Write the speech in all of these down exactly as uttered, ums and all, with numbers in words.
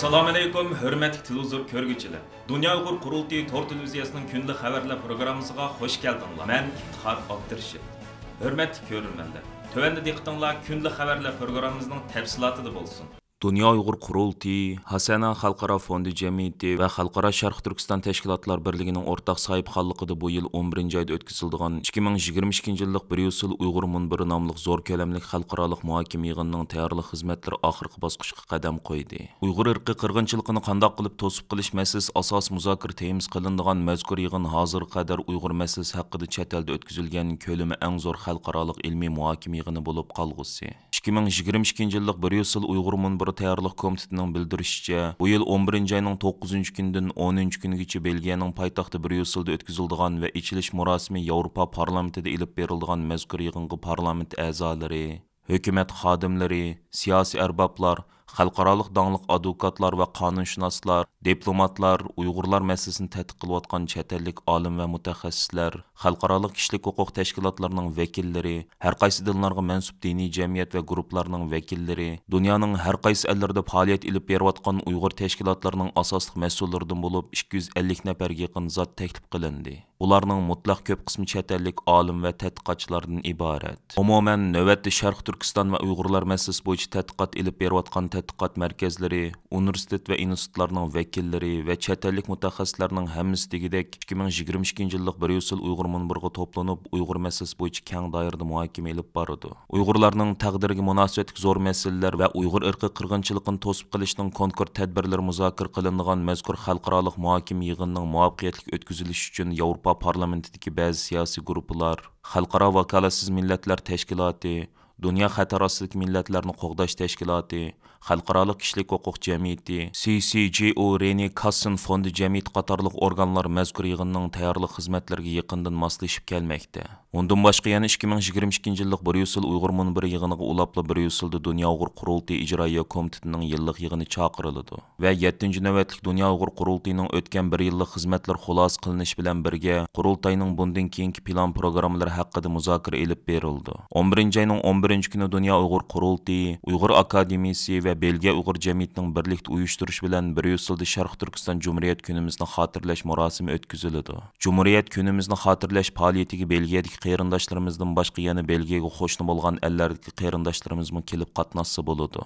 ئەسسالامۇئەلەيكۇم، ھۆرمەتلىك تېلېۋىزور كۆرگۈچىلەر! دۇنيا ئۇيغۇر قۇرۇلتىيى تور تېلېۋىزىيەسىنىڭ كۈندىلىك خەۋەرلەر پروگراممىسىغا خۇش كەلدىڭلار. مەن ئىپتىخار ئابدۇرېشىت. ھۆرمەتلىك كۆرۈرمەنلەر، تۆۋەندە دىققىتىڭلار كۈندىلىك خەۋەرلەر پروگراممىمىزنىڭ تەپسىلاتىدا بولسۇن. دۇنيا ئۇيغۇر قۇرۇلتىيى، ھاسەنا خەلقئارا فوندى جەمئىيىتى ۋە خەلقئارا شەرقىي تۈركىستان تەشكىلاتلار بىرلىكىنىڭ ئورتاق ساھىبخانلىقىدا بۇ يىل ئون بىرىنچى ئايدا ئۆتكۈزۈلىدىغان ئىككى مىڭ يىگىرمە ئىككىنچى يىللىق بىريۇسسېل ئۇيغۇر مۇنبىرى ناملىق زور كۆلەملىك خەلقئارالىق مۇھاكىمە يىغىنىنىڭ تەييارلىق خىزمەتلىرى ئاخىرقى باسقۇچقا قەدەم قويدى. ئۇيغۇر ئىرقىي قىرغىنچىلىقىنى قانداق قىلىپ توسۇپ قېلىش مەسىلىسى ئاساسىي مۇزاكىرە تېمىسى قىلىنىدىغان مەزكۇر يىغىن ھازىرغا قەدەر ئۇيغۇر مەسىلىسى ھەققىدە چەت ئەلدە ئۆتكۈزۈلگەن كۆلىمى ئەڭ زور خەلقئارالىق ئىلمىي مۇھاكىمە يىغىنى بولۇپ قالغۇسى. ئىككى مىڭ يىگىرمە ئىككىنچى يىللىق بىريۇسسېل ئۇيغۇر مۇنبىرى تەييارلىق كومىتېتىنىڭ بىلدۈرۈشىچە، بۇ يىل ئون بىرىنچى ئاينىڭ توققۇزىنچى كۈنىدىن ئونىنچى كۈنىگىچە بېلگىيەنىڭ پايتەختى بىريۇسسېلدا ئۆتكۈزۈلىدىغان ۋە ئېچىلىش مۇراسىمى ياۋروپا پارلامېنتىدا ئېلىپ بېرىلىدىغان مەزكۇر يىغىنغا پارلامېنت ئەزالىرى، ھۆكۈمەت خادىملىرى، سىياسىي ئەربابلار، خەلقئارالىق داڭلىق ئادۋوكاتلار ۋە قانۇنشۇناسلار، دىپلوماتلار، ئۇيغۇرلار مەسىلىسىنى تەتقىق قىلىۋاتقان چەت ئەللىك ئالىم ۋە مۇتەخەسسىسلەر، خەلقئارالىق كىشىلىك ھوقۇق تەشكىلاتلىرىنىڭ ۋەكىللىرى، ھەر قايسى دىنلارغا مەنسۇپ دىنىي جەمئىيەت ۋە گۇرۇپپىلارنىڭ ۋەكىللىرى، دۇنيانىڭ ھەر قايسى ئەللىرىدە پائالىيەت ئېلىپ بېرىۋاتقان ئۇيغۇر تەشكىلاتلىرىنىڭ ئاساسلىق مەسئۇللىرىدىن بولۇپ ئىككى يۈز ئەللىك نەپەرگە يېقىن زات تەكلىپ قىلىندى. ئۇلارنىڭ مۇتلەق كۆپ قىسمى چەت ئەللىك ئالىم ۋە تەتقىقاتچىلاردىن ئىبارەت. ئومۇمەن، نۆۋەتتە شەرقىي تۈركىستان ۋە ئۇيغۇرلار مەسىلىسى بويىچە تەتقىقات ئېلىپ بېرىۋاتقان تەتقىقات مەركەزلىرى، ئۇنىۋېرسىتېت ۋە ئىنستىتۇتلارنىڭ ۋەكىللىرى ۋە چەت ئەللىك مۇتەخەسسىسلەرنىڭ ھەممىسى دېگۈدەك ئىككى مىڭ يىگىرمە ئىككىنچى يىللىق بىريۇسسېل ئۇيغۇر مۇنبىرىغا توپلىنىپ، ئۇيغۇر مەسىلىسى بويىچە كەڭ دائىرىدە مۇھاكىمە ئېلىپ بارىدۇ. ئۇيغۇرلارنىڭ تەقدىرىگە مۇناسىۋەتلىك زور مەسىلىلەر ۋە ئۇيغۇر ئىرقىي قىرغىنچىلىقىنى توسۇپ قېلىشنىڭ كونكرېت تەدبىرلىرى مۇزاكىرە قىلىنىدىغان مەزكۇر خەلقئارالىق مۇھاكىمە يىغىنىنىڭ مۇۋەپپەقىيەتلىك ئۆتكۈزۈلۈشى ئۈچۈن ياۋروپا پارلامېنتىدىكى بەزى سىياسىي گۇرۇپپىلار، خەلقئارا ۋاكالەتسىز مىللەتلەر تەشكىلاتى، دۇنيا خەتەر ئاستىدىكى مىللەتلەرنى قوغداش تەشكىلاتى، خەلقئارالىق كىشىلىك ھوقۇق جەمئىيىتى، سى سى جى ئۇ رېنى كاسسېن فوندى جەمئىيىتى قاتارلىق ئورگانلار مەزكۇر يىغىننىڭ تەييارلىق خىزمەتلىرىگە يېقىندىن ماسلىشىپ كەلمەكتە. ئۇندىن باشقا يەنە ئىككى مىڭ يىگىرمە ئىككىنچى يىللىق بىريۇسسېل ئۇيغۇر مۇنبىرى يىغىنىغا ئۇلاپلا بىريۇسسېلدا دۇنيا ئۇيغۇر قۇرۇلتىيى ئىجرائىيە كومىتېتىنىڭ يىللىق يىغىنى چاقىرىلىدۇ ۋە يەتتىنچى نۆۋەتلىك دۇنيا ئۇيغۇر قۇرۇلتىيىنىڭ ئۆتكەن بىر يىللىق خىزمەتلىرى خۇلاسە قىلىنىشى بىلەن بىرگە، قۇرۇلتاينىڭ بۇندىن كېيىنكى پىلان پروگراممىلىرى ھەققىدە مۇزاكىرە ئېلىپ بېرىلىدۇ. ئون بىرىنچى ئاينىڭ ئون بىرىنچى كۈنى دۇنيا ئۇيغۇر قۇرۇلتىيى، ئۇيغۇر ئاكادېمىيىسى ۋە بېلگىيە ئۇيغۇر جەمئىيىتىنىڭ بىرلىكتە ئۇيۇشتۇرۇشى بىلەن بىريۇسسېلدا شەرقىي تۈركىستان جۇمھۇرىيەت كۈنىمىزنى خاتىرىلەش مۇراسىمى ئۆتكۈزۈلىدۇ. جۇمھۇرىيەت كۈنىمىزنى خاتىرىلەش پائالىيىتىگە بېلگىيەدىكى قېرىنداشلىرىمىزدىن باشقا يەنە بېلگىيەگە قوشنا بولغان ئەللەردىكى قېرىنداشلىرىمىزمۇ كېلىپ قاتناشسا بولىدۇ.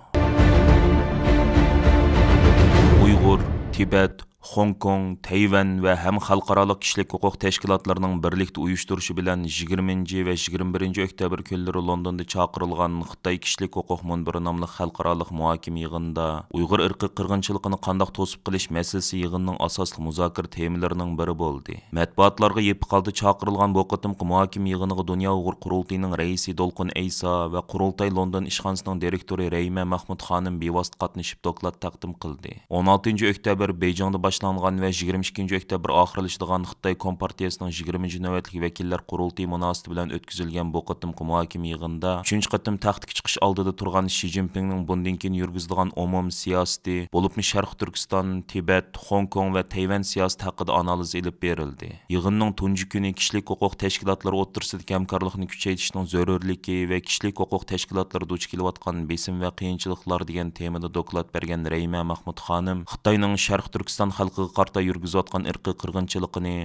ئۇيغۇر، تىبەت، خوڭكوڭ، تەيۋەن ۋە ھەم خەلقئارالىق كىشىلىك ھوقۇق تەشكىلاتلىرىنىڭ بىرلىكتە ئۇيۇشتۇرۇشى بىلەن يىگىرمىنچى ۋە يىگىرمە بىرىنچى ئۆكتەبىر كۈنلىرى لوندوندا چاقىرىلغان خىتاي كىشىلىك ھوقۇق مۇنبىرى ناملىق خەلقئارالىق مۇھاكىمە يىغىنىدا ئۇيغۇر ئىرقىي قىرغىنچىلىقىنى قانداق توسۇپ قېلىش مەسىلىسى يىغىننىڭ ئاساسلىق مۇزاكىرە تېمىلىرىنىڭ بىرى بولدى. مەتبۇئاتلارغا يېپىق ھالدا چاقىرىلغان بۇ قېتىمقى مۇھاكىمە يىغىنىغا دۇنيا ئۇيغۇر قۇرۇلتىيىنىڭ رەئىسى دولقۇن ئەيسا ۋە قۇرۇلتاي لوندون ئىشخانىسىنىڭ دىرېكتورى رەھىمە مەخمۇت خانىم بىۋاسىتە قاتنىشىپ دوكلات تەقدىم قىلدى. ئون ئالتىنچى ئۆكتەبىر بېيجىڭدا باشلانغان ۋە يىگىرمە ئىككىنچى ئۆكتەبىر ئاخىرلىشىدىغان خىتاي كومپارتىيىسىنىڭ يىگىرمىنچى نۆۋەتلىك ۋەكىللەر قۇرۇلتىيى مۇناسىۋىتى بىلەن ئۆتكۈزۈلگەن بۇ قېتىمقى مۇھاكىمە يىغىنىدا ئۈچىنچى قېتىم تەختكە چىقىش ئالدىدا تۇرغان شى جىنپىڭنىڭ بۇندىن كېيىن يۈرگۈزىدىغان ئومۇمىي سىياسىتى، بولۇپمۇ شەرقىي تۈركىستان، تىبەت، خوڭكوڭ ۋە تەيۋەن سىياسىتى ھەققىدە ئانالىز ئېلىپ بېرىلدى. يىغىننىڭ تۇنجى كۈنى كىشىلىك ھوقۇق تەشكىلاتلىرى ئوتتۇرىسىدىكى ھەمكارلىقنى كۈچەيتىشنىڭ زۆرۈرلۈكى ۋە كىشىلىك ھوقۇق تەشكىلاتلىرى دۇچ كېلىۋاتقان بېسىم ۋە قىيىنچىلىقلار دېگەن تېمىدا دوكلات بەرگەن رەھىمە مەخمۇت خانىم خىتاينىڭ شەرقىي تۈركىستان خەلقىگە قارىتا يۈرگۈزۈۋاتقان ئىرقىي قىرغىنچىلىقىنى،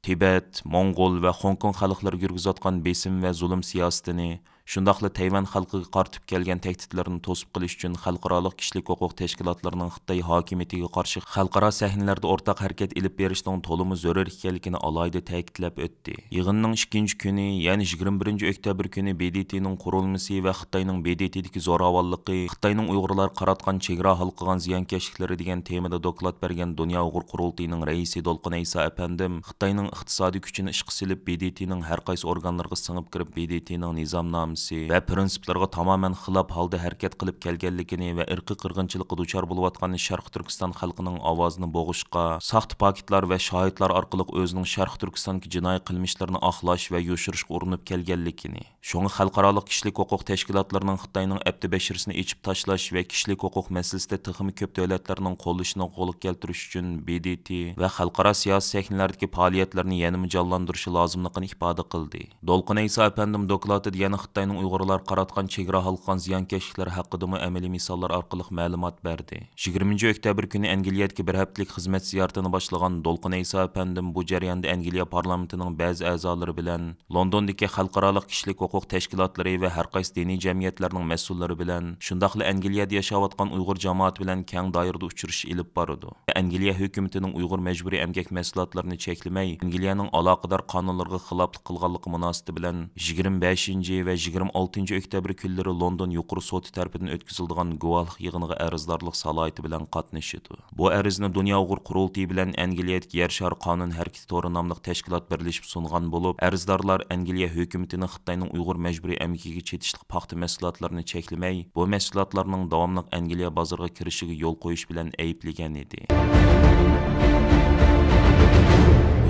تىبەت، موڭغۇل ۋە خوڭكوڭ خەلقلىرىگە يۈرگۈزۈۋاتقان بېسىم ۋە زۇلۇم سىياسىتىنى، شۇنداقلا تەيۋەن خەلقىگە قارىتىپ كەلگەن تەھدىتلەرنى توسۇپ قېلىش ئۈچۈن خەلقئارالىق كىشىلىك ھوقۇق تەشكىلاتلىرىنىڭ خىتاي ھاكىمىيىتىگە قارشى خەلقئارا سەھنىلەردە ئورتاق ھەرىكەت ئېلىپ بېرىشنىڭ تولىمۇ زۆرۈر ئىكەنلىكىنى ئالاھىدە تەكىتلەپ ئۆتتى. يىغىننىڭ ئىككىنچى كۈنى، يەنى يىگىرمە بىرىنچى ئۆكتەبىر كۈنى ب د ت نىڭ قۇرۇلمىسى ۋە خىتاينىڭ ب د ت دىكى زوراۋانلىقى، خىتاينىڭ ئۇيغۇرلارغا قاراتقان چېگرا ھالقىغان زىيانكەشلىكلىرى دېگەن تېمىدا دوكلات بەرگەن دۇنيا ئۇيغۇر قۇرۇلتىيىنىڭ رەئىسى دولقۇن ئەيسا ئەپەندىم خىتاينىڭ ئىقتىسادىي كۈچىنى ئىشقا سېلىپ، ب د ت نىڭ ھەر قايسى ئورگانلىرىغا سىڭىپ كىرىپ، ب د ت نىڭ نىزامنامىسى ۋە پىرىنسىپلىرىغا تامامەن خىلاپ ھالدا ھەرىكەت قىلىپ كەلگەنلىكىنى ۋە ئىرقىي قىرغىنچىلىققا دۇچار بولۇۋاتقان شەرقىي تۈركىستان خەلقىنىڭ ئاۋازىنى بوغۇشقا، ساختا پاكىتلار ۋە شاھىتلار ئارقىلىق ئۆزىنىڭ شەرقىي تۈركىستاندىكى جىنايى قىلمىشلىرىنى ئاقلاش ۋە يوشۇرۇشقا ئۇرۇنۇپ كەلگەنلىكىنى، شۇڭا خەلقئارالىق كىشىلىك ھوقۇق تەشكىلاتلىرىنىڭ خىتاينىڭ ئەپتى بەشىرىسىنى ئېچىپ تاشلاش ۋە كىشىلىك ھوقۇق مەسىلىسىدە تېخىمۇ كۆپ دۆلەتلەرنىڭ قوللىشىنى قولغا كەلتۈرۈش ئۈچۈن ب د ت ۋە خەلقئارا سىياسىي سەھنىلەردىكى پائالىيەتلىرىنى يەنىمۇ جانلاندۇرۇشى لازىملىقىنى ئىپادە قىلدى. دولقۇن ئەيسا ئەپەندىم دوكلاتىدا يەنە خىتاي خىتاينىڭ ئۇيغۇرلارغا قاراتقان چېگرا ھالقىغان زىيانكەشلىكلىرى ھەققىدىمۇ ئەمەلىي مىساللار ئارقىلىق مەلۇمات بەردى. يىگىرمىنچى ئۆكتەبىر كۈنى ئەنگلىيەدىكى بىر ھەپتىلىك خىزمەت زىيارىتىنى باشلىغان دولقۇن ئەيسا ئەپەندىم بۇ جەرياندا ئەنگلىيە پارلامېنتىنىڭ بەزى ئەزالىرى بىلەن، لوندوندىكى خەلقئارالىق كىشىلىك ھوقۇق تەشكىلاتلىرى ۋە ھەر قايسى دىنىي جەمئىيەتلەرنىڭ مەسئۇللىرى بىلەن، شۇنداقلا ئەنگلىيەدە ياشاۋاتقان ئۇيغۇر جامائىتى بىلەن كەڭ دائىرىدە ئۇچرىشىش ئېلىپ بارىدۇ. ئەنگلىيە ھۆكۈمىتىنىڭ ئۇيغۇر مەجبۇرىي ئەمگەك مەھسۇلاتلىرىنى چەكلىمەي، ئەنگلىيەنىڭ ئالاقىدار قانۇنلىرىغا خىلاپلىق قىلغانلىقى مۇناسىۋىتى بىلەن يىگىرمە بەشىنچى ۋە يىگىرمە ئالتىنچى ئۆكتەبىر كۈنلىرى لوندون يۇقىرى سوتى تەرىپىدىن ئۆتكۈزۈلىدىغان گۇۋاھلىق يىغىنىغا ئەرزدارلىق سالاھىيىتى بىلەن قاتنىشىدۇ. بۇ ئەرزنى دۇنيا ئۇيغۇر قۇرۇلتىيى بىلەن ئەنگلىيەدىكى يەر شارى قانۇن ھەرىكىتى تورى ناملىق تەشكىلات بىرلىشىپ سۇنغان بولۇپ، ئەرزدارلار ئەنگلىيە ھۆكۈمىتىنى خىتاينىڭ ئۇيغۇر مەجبۇرىي ئەمگىكىگە چېتىشلىق پاختا مەھسۇلاتلىرىنى چەكلىمەي، بۇ مەھسۇلاتلارنىڭ داۋاملىق ئەنگلىيە بازىرىغا كىرىشىگە يول قويۇش بىلەن ئەيىبلىگەن ئىدى.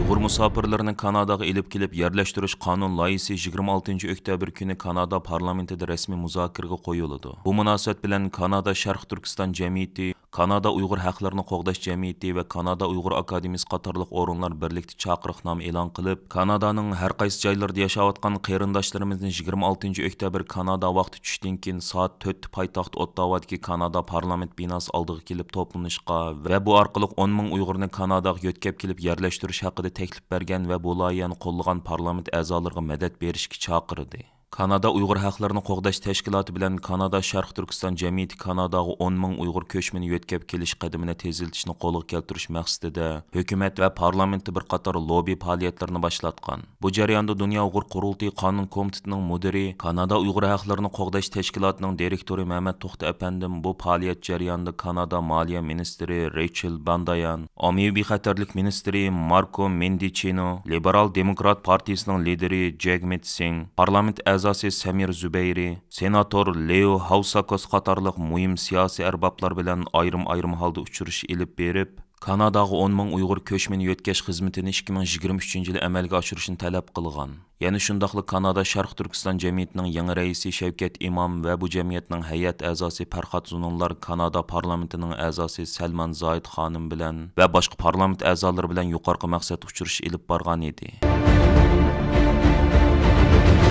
ئۇيغۇر مۇساپىرلىرىنى كاناداغا ئېلىپ كېلىپ يەرلەشتۈرۈش قانۇن لايىھىسى يىگىرمە ئالتىنچى ئۆكتەبىر كۈنى كانادا پارلامېنتىدا رەسمىي مۇزاكىرىگە قويۇلىدۇ. بۇ مۇناسىۋەت بىلەن كانادا شەرقىي تۈركىستان جەمئىيىتى، كانادا ئۇيغۇر ھەقلىرىنى قوغداش جەمئىيىتى ۋە كانادا ئۇيغۇر ئاكادېمىيىسى قاتارلىق ئورۇنلار بىرلىكتە چاقىرىقنامە ئېلان قىلىپ، كانادانىڭ ھەر قايسى جايلىرىدا ياشاۋاتقان قېرىنداشلىرىمىزنى يىگىرمە ئالتىنچى ئۆكتەبىر كانادا ۋاقتى چۈشتىن كېيىن سائەت تۆتتە پايتەخت ئوتتاۋادىكى كانادا پارلامېنت بىناسى ئالدىغا كېلىپ توپلىنىشقا ۋە بۇ ئارقىلىق ئون مىڭ ئۇيغۇرنى كاناداغا يۆتكەپ كېلىپ يەرلەشتۈرۈش ھەققىدە تەكلىپ بەرگەن ۋە بۇ لايىھەنى قوللىغان پارلامېنت ئەزالىرىغا مەدەت بېرىشكە چاقىردى. كانادا ئۇيغۇر ھەقلىرىنى قوغداش تەشكىلاتى بىلەن كانادا شەرقىي تۈركىستان جەمئىيىتى كاناداغا ئون مىڭ ئۇيغۇر كۆچمىنى يۆتكەپ كېلىش قەدىمىنى تېزلىتىشنى قولغا كەلتۈرۈش مەقسىتىدە، ھۆكۈمەت ۋە پارلامېنتتا بىر قاتار لوببى پائالىيەتلىرىنى باشلاتقان. بۇ جەرياندا دۇنيا ئۇيغۇر قۇرۇلتىيى قانۇن كومىتېتىنىڭ مۇدىرى، كانادا ئۇيغۇر ھەقلىرىنى قوغداش تەشكىلاتىنىڭ دىرېكتورى مەمەت توختى ئەپەندىم بۇ پائالىيەت جەريانىدا كانادا مالىيە مىنىستىرى رېيچېل باندايان، ئاممىۋى بىخەتەرلىك مىنىستىرى ماركو مېندىچىنو، لىبېرال دېموكرات پارتىيىسىنىڭ لىدىرى جەگمىت سىڭ، پارلامېنت ئەزاسى سەمىر زۇبەيرى، سېناتور لېئو ھاۋساكوس قاتارلىق مۇھىم سىياسىي ئەربابلار بىلەن ئايرىم-ئايرىم ھالدا ئۇچرىشىش ئېلىپ بېرىپ، كاناداغا ئون مىڭ ئۇيغۇر كۆچمىنى يۆتكەش خىزمىتىنى ئىككى مىڭ يىگىرمە ئۈچىنچى يىلى ئەمەلگە ئاشۇرۇشنى تەلەپ قىلغان. يەنە شۇنداقلا كانادا شەرقىي تۈركىستان جەمئىيىتىنىڭ يېڭى رەئىسى شەۋكەت ئىمام ۋە بۇ جەمئىيەتنىڭ ھەيئەت ئەزاسى پەرھات زۇنۇنلار كانادا پارلامېنتىنىڭ ئەزاسى سەلمان زاھىد خانىم بىلەن ۋە باشقا پارلامېنت ئەزالىرى بىلەن يۇقىرىقى مەقسەتتە ئۇچرىشىش ئېلىپ بارغان ئىدى.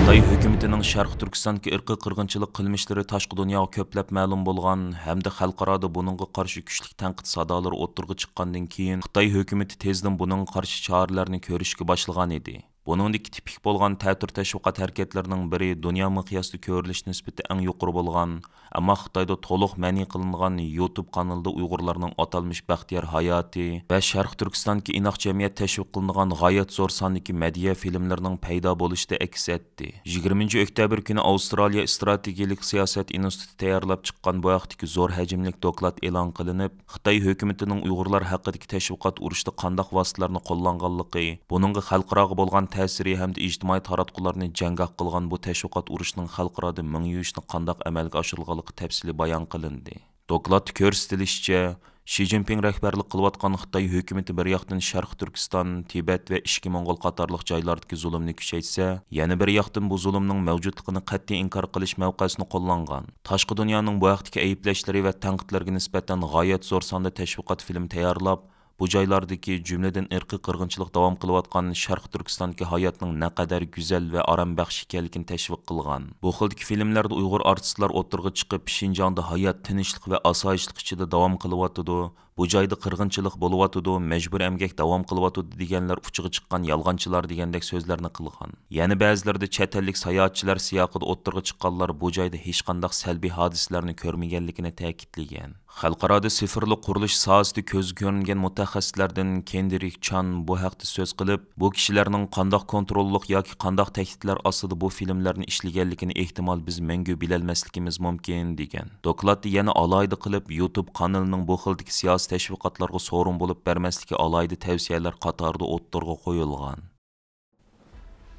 خىتاي ھۆكۈمىتىنىڭ شەرقىي تۈركىستاندىكى ئىرقىي قىرغىنچىلىق قىلمىشلىرى تاشقى دۇنياغا كۆپلەپ مەلۇم بولغان ھەمدە خەلقئارادا بۇنىڭغا قارشى كۈچلۈك تەنقىد سادالىرى ئوتتۇرىغا چىققاندىن كېيىن، خىتاي ھۆكۈمىتى تېزدىن بۇنىڭغا قارشى چارىلەرنى كۆرۈشكە باشلىغان ئىدى. بۇنىڭدىكى تىپىك بولغان تەتۈر تەشۋىقات ھەرىكەتلىرىنىڭ بىرى دۇنيا مىقياسىدا كۆرۈلۈش نىسبىتى ئەڭ يۇقىرى بولغان، ئەمما خىتايدا تولۇق مەنئى قىلىنغان يۇتۇب قانىلىدا ئۇيغۇرلارنىڭ ئاتالمىش بەختىيار ھاياتى ۋە شەرقىي تۈركىستاندىكى ئىناق جەمئىيەت تەشۋىق قىلىنىدىغان غايەت زور ساندىكى مەدھىيە فىلىملىرىنىڭ پەيدا بولۇشىدا ئەكس ئەتتى. يىگىرمىنچى ئۆكتەبىر كۈنى ئاۋسترالىيە ئىستراتېگىيىلىك سىياسەت ئىنستىتۇتى تەييارلاپ چىققان بۇ ھەقتىكى زور ھەجىملىك دوكلات ئېلان قىلىنىپ، خىتاي ھۆكۈمىتىنىڭ ئۇيغۇرلار ھەققىدىكى تەشۋىقات ئۇرۇشتا قانداق ۋاسىتىلەرنى قوللانغانلىقى، بۇنىڭغا خەلقئاراغا بولغان تەسىرى ھەمدە ئىجتىمائىي تاراتقۇلارنى جەڭگاھ قىلغان بۇ تەشۋىقات ئۇرۇشىنىڭ خەلقئارادا مېڭىۋېلىشىنى قانداق ئەمەلگە ئاشۇرغانلىقى تەپسىلىي بايان قىلىندى. دوكلاتتا كۆرسىتىلىشىچە، شى جىنپىڭ رەھبەرلىك قىلىۋاتقان خىتاي ھۆكۈمىتى بىر ياقتىن شەرقىي تۈركىستان، تىبەت ۋە ئىچكى موڭغۇل قاتارلىق جايلاردىكى زۇلۇمنى كۈچەيتسە، يەنە بىر ياقتىن بۇ زۇلۇمنىڭ مەۋجۇتلۇقىنى قەتئىي ئىنكار قىلىش مەۋقەسىنى قوللانغان. تاشقى دۇنيانىڭ بۇ ھەقتىكى ئەيىبلەشلىرى ۋە تەنقىدلىرىگە نىسبەتەن غايەت زور ساندا تەشۋىقات فىلىمى تەييارلاپ، بۇ جايلاردىكى، جۈملىدىن ئىرقىي قىرغىنچىلىق داۋام قىلىۋاتقان شەرقىي تۈركىستاندىكى ھاياتنىڭ نەقەدەر گۈزەل ۋە ئارامبەخش ئىكەنلىكىنى تەشۋىق قىلغان. بۇ خىلدىكى فىلىملەردە ئۇيغۇر ئارتىستلار ئوتتۇرىغا چىقىپ، شىنجاڭدا ھايات تىنچلىق ۋە ئاسايىشلىق ئىچىدە داۋام قىلىۋاتىدۇ، بۇ جايدا قىرغىنچىلىق بولۇۋاتىدۇ، مەجبۇرىي ئەمگەك داۋام قىلىۋاتىدۇ دېگەنلەر ئۇچىغا چىققان يالغانچىلار دېگەندەك سۆزلەرنى قىلغان. يەنە بەزىلىرىدە چەت ئەللىك ساياھەتچىلەر سىياقىدا ئوتتۇرىغا چىققانلار بۇ جايدا ھېچقانداق سەلبىي ھادىسىلەرنى كۆرمىگەنلىكىنى تەكىتلىگەن. خەلقئارادا سىفىرلىق قۇرۇلۇش ساھەسىدە كۆزگە كۆرۈنگەن مۇتەخەسسىسلەردىن كېندرىك چان بۇ ھەقتە سۆز قىلىپ، بۇ كىشىلەرنىڭ قانداق كونتروللۇق ياكى قانداق تەھدىتلەر ئاستىدا بۇ فىلىملەرنى ئىشلىگەنلىكىنى ئېھتىمال بىز مەڭگۈ بىلەلمەسلىكىمىز مۇمكىن، دېگەن. دوكلاتتا يەنە ئالاھىدە قىلىپ، يۇتۇب قانىلىنىڭ بۇ خىلدىكى سىياسىي تەشۋىقاتلارغا سورۇن بولۇپ بەرمەسلىكى ئالاھىدە تەۋسىيەلەر قاتارىدا ئوتتۇرىغا قويۇلغان.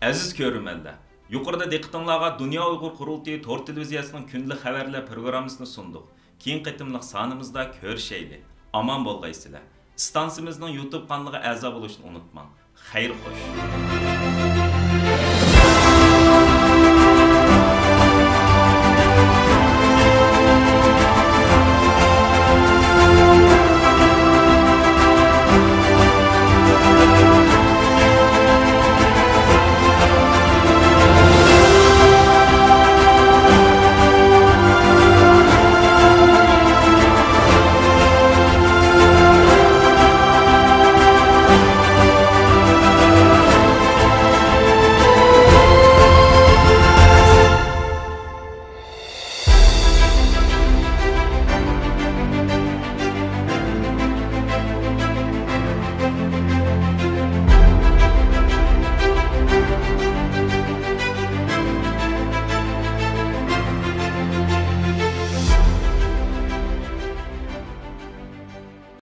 ئەزىز كۆرۈرمەنلەر، يۇقىرىدا دىققىتىڭلارغا دۇنيا ئۇيغۇر قۇرۇلتىيى تور تېلېۋىزىيەسىنىڭ كۈندىلىك خەۋەرلەر پروگراممىسىنى سۇندۇق. كېيىنكى قېتىملىق سانىمىزدا كۆرۈشەيلى. ئامان بولغايسىلەر. ئىستانسىمىزنىڭ يۇتۇب قانىلىغا ئەزا بولۇشنى ئۇنتۇماڭ. خەير خوش.